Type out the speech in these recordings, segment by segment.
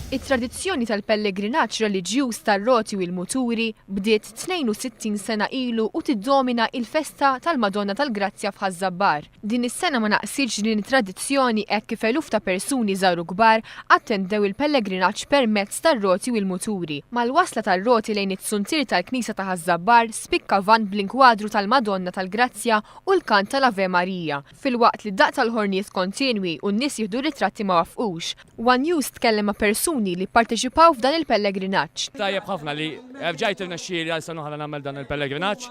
It-tradizzjoni tal-pellegrinaġġ reliġjuż tar-roti u l-muturi bdiet 62 sena ilu u tiddomina il-festa tal-Madonna tal-Grazzja f'Ħaż-Żabbar. Din is-sena ma naqsitx din it-tradizzjoni hekk kif eluf ta' persuni żgħar u kbar attendew il-pellegrinaġġ permezz tar-roti u l-muturi. Mal-wasla tar-roti lejn it-zuntier tal-knisja ta' Ħaż-Żabbar spikka vann bl-inkwadru tal-Madonna tal-Grazzja u l-kant tal-Ave Maria, filwaqt li d-daqq tal-ħornijiet kontinwi u n-nies jieħdu ritratti ma wafqux. One News tkellem ma' persuni li pparteċipaw f'dan il-pellegrinaġġ. Tajjeb ħafna li rġajt irnexxieli għal sena oħra nagħmel dan il-pellegrinaġġ.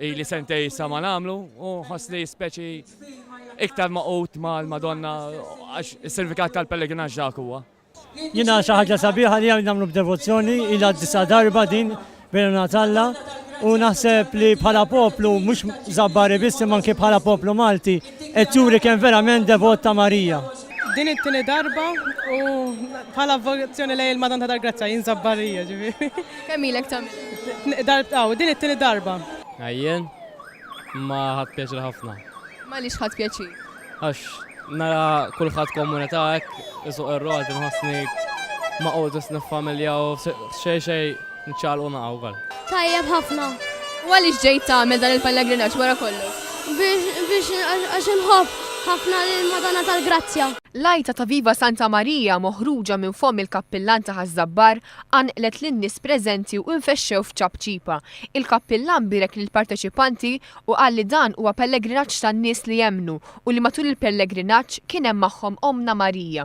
Ili sentej issa ma nagħmlu u nħossni speċi iktar magħqud mal-Madonna għax is-sinifikat tal-pellegrinaġġ dak huwa. Jiena xi ħaġa sabiħa li nagħmlu b'devozzjoni ilha d-disa' darba din bil-għajnuna t'Alla u naħseb li bħala poplu mhux Żabbari biss imma anke bħala poplu Malti qed juri kemm verament devot ta' Marija. Din it-tieni darba u bħala vokazzjoni lejn il-Madonna tal-Grazzja jien Żabbarija ġifieri. Kemm ilek tagħmilha? Din it-tieni darba. Għajjien, imma ħadt pjaċir ħafna. Ma għaliex ħadt pjaċir? Għax nara kulħadd komunità hekk isuq ir-roti nħossni magħqud u familja u xejn xejn niċċaqalqu naqgħu wkoll. Tajjeb ħafna. U għaliex ġejt tagħmel dan il-pellegrinaġġ wara kollox? Biex biex għax inħobb ħafna lill-Madonna tal-Grazzja. L-għajta ta' Viva Santa Maria moħruġa minn fomm il-kappillan ta' Ħaż-Żabbar qanqlet lin-nies preżenti u infexxew f'ċapċipa. Il-kappillan bierek lill-parteċipanti u qal li dan huwa pellegrinaġġ tan-nies li jemmnu u li matul il-pellegrinaġġ kien hemm magħhom Ommna Marija.